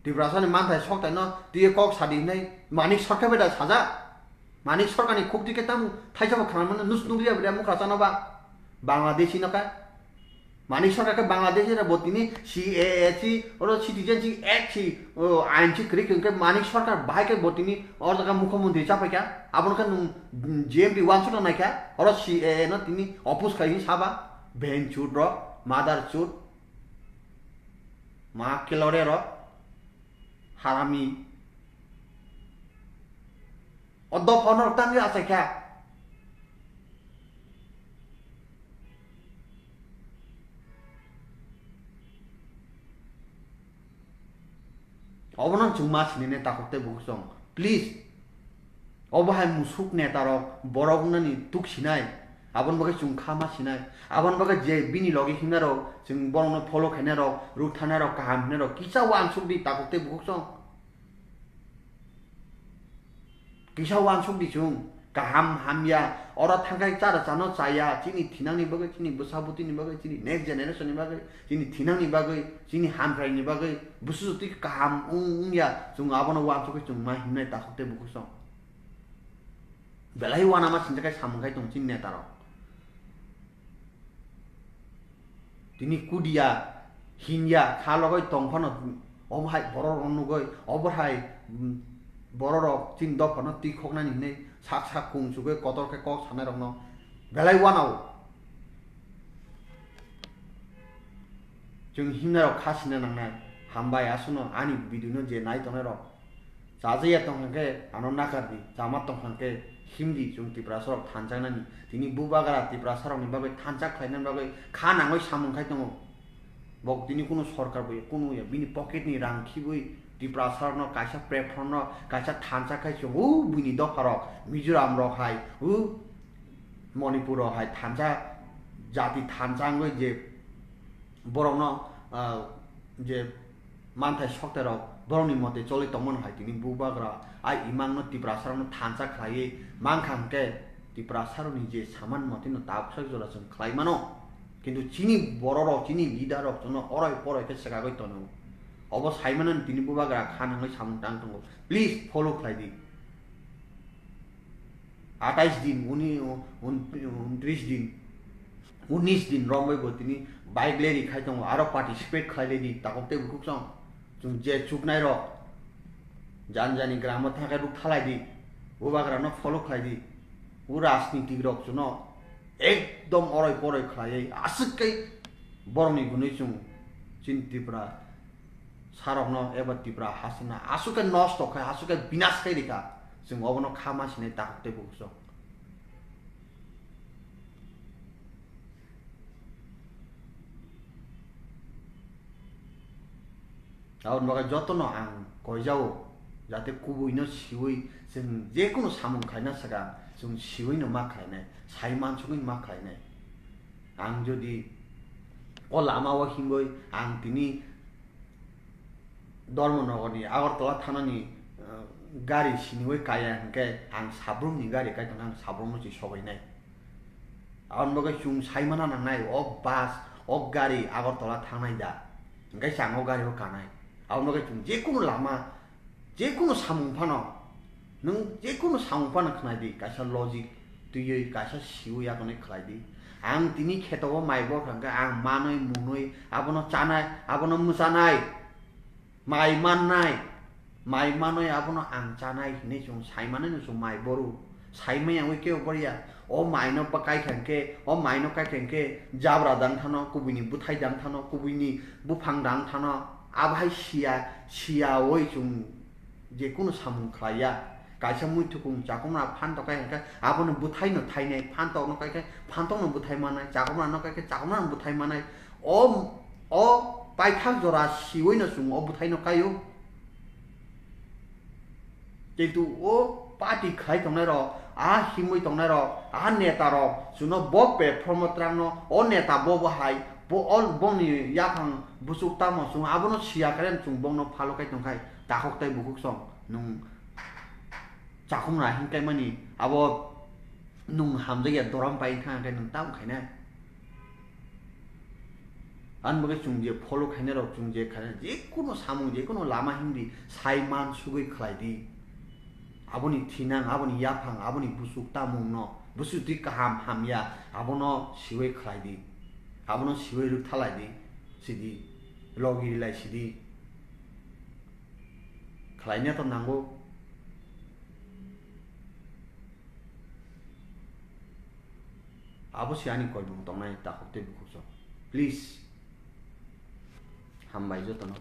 Tiprasani manthai soktaino twiwi kok sadi hinwi Manik Sarkar bai da sajak. Manik Sarkarni khukti khe tamo thaisabo khanamano nus nukliya bai da mukhra chano ba Bangladeshi no khe. Manik Sarkar khe Bangladeshi rok bo tini C A A si oro Citizenship Act si, o, ain si kwrwi kwrwi khe Manik Sarkar bahai khe bo tini oro jaga mukhyamantri chapaikha. Abono khe nwng G M P wansukna naikha oro C A A no tini oppose khai hinwi saba. Bhenchut rok, mother chut. Ma kelore rok, harami. O dopha no tangwi achaikha. Obono chwng ma sinine takhuk tei bukhuk song. Please. Obo hai musuk neta rok borok wngnani tuk sinai. Aboni bagwi chwng kha ma sinai. Aboni bagwi je bini logi himnai rok, chwng borokno follow khainai rok, ruk thanai rok, kaham hwnai rok, kisa uansuk di takhuk tei bukhuk song. Kisa uansuk di chwng, kaham hamya, oro thangkhai chara chano chaya, chini thinangni bagwi, chini bwsa bwtwini bagwi, chini next generation ni bagwi, chini thinangni bagwi, chini hamkraini bagwi, bwswk twi kaham wng wngya, chwng abono uansukwi chwng ma himnai takhuk tei bukhuk song. Belai uanama sinjakhai samung khai tong chini neta rok. Tini kudia, hinya, kha logoi tong phano, obo hai borok rok nugoi, obo hai, mm, borok rok chini dophano twi khoknani hinwi sak sak kung chugoi kotor khe kok sanai rokno belai uanao. Chwng himnai rok kha sina nangnai, hambai aswkno ani video no je nai tongnai rok. Chajaya tongkha khe ano nakar di, chama tongkha khe himdi chwng Tiprasa rok thanjaknani. Tini bubagra Tiprasa rokni bagwi thansa khlainani bagwi kha nangwi samung khai tongo. Bok tini kunu sorkar bo kunu ya, bini pocket ni rang khibwi Tiprasa rokno kaisa platform no kaisa thansa khai chwng o buini dopha rok Mizoram rok hai, o Manipur rok hai thansa jati thansa wngwi je borokno, ah, je manthai sokterok borokni mote choli tongmano hai tini bubagra ai imangno Tiprasarokno thansa khlaiwi mankha hwnkhe Tiprasarokni je saman motino tabuksa jora chwng khlai mano. Kintu chini bororok, chini leaderrok chwngno oroi poroi khe swkagwi tono. Obo saimanani tini bubagra kha nangwi samung tang tongo. Please follow khlai di. Atais din, uni, un-, untris din, unis din romwi bo tini bike rally khai tongo, aro participate khlai lai di, takhuk tei bukhuk song. Chwng je chuknai rok, jan jani gramo thangkhe ruk thalai di, bubagra no follow khlai di, o rajnitik rok chwngno ekdom oroi poroi khlaiwi aswk khe borokni gunwi chwng chini Tripura sarokno eba Tipra hasina aswk khe nosto khai, aswk khe binas khai rikha, chwng obono kha ma sinai takhuk tei bukhuk song. Aboni bagwi jotono ang koijao, jate kubuino siwi chwng jekunu samung khlaina swkang chwng siwino ma khlainai, sai mansugwi ma khlainai. Ang jodi o lama o himwi ang tini Dharmanagarni Agartala thanani, eh, gari siniwi kaya hwnkhe ang sabrumni gari kai tongkha, ang sabrumno se sobainai. Aboni bagwi chwng saimana nangnai, o bus, o gari Agartala thangnai da, hwnkhe se ang o gari o kanai. Aboni bagwi chwng jekunu lama, jekunu samung phano, nwng jekunu samung phano khnai di, kaisa logic twiwi, kaisa siwi yakarnai khlai di. Ang tini kheto o mai bor kha hwnkhe ang manwi munwi abono chanai, abono mwchanai. Mai mannai, mai manwi abono ang chanai hinwi chwng sai manwi no chwng mai boru. Sai maya wngwi kebo boriya. O maino ba kai kha hwnkhe, o maino kai kha hwnkhe jabra dang thano, kubuini bwthai dang thano, kubuini buphang dang thano. Abo hai siya, siyawi chwng jekunu samung khlaiya. Kaisa muithukung chakhumra phan tok kai hwnkhe abono bwthaino thainai, phan tokno kai khe phan tokno bwthai manai, chakhumrano kai khe chakhumrano bwthai manai. O, o paithak jora siwino chwng o bwthaino kaio. Kintu o party khlai tongnai rok, a himwi tongnai rok, a neta rok, chwngno bo platform o twrangno, o neta bo bo hai, bo o bongni yaphang bwswk tamo chwng abono siya khe chwng bongno follow khai tongkhai, takhuk tei bukhuk song nwng chakhumra hinkaimani abo nwng hamjakya doram pai wngkha hwnkhe nwng tamo khainai. Ani bagwi chwng je follow khainai rok, chwng je khainai, jekunu samung, jekunu lama himdi, sai man sugwi khlai di. Aboni thinang, aboni yaphang, aboni bwswk tamungno, bwswk twi kaham hamya, abono siwi khlai di. Abono siwi rwkthalai di, sidi, logi rilai sidi. Khlaina to nango. Abo se ani koimung tongnai takhuk tei bukhuk song. Please. Hambai jotono.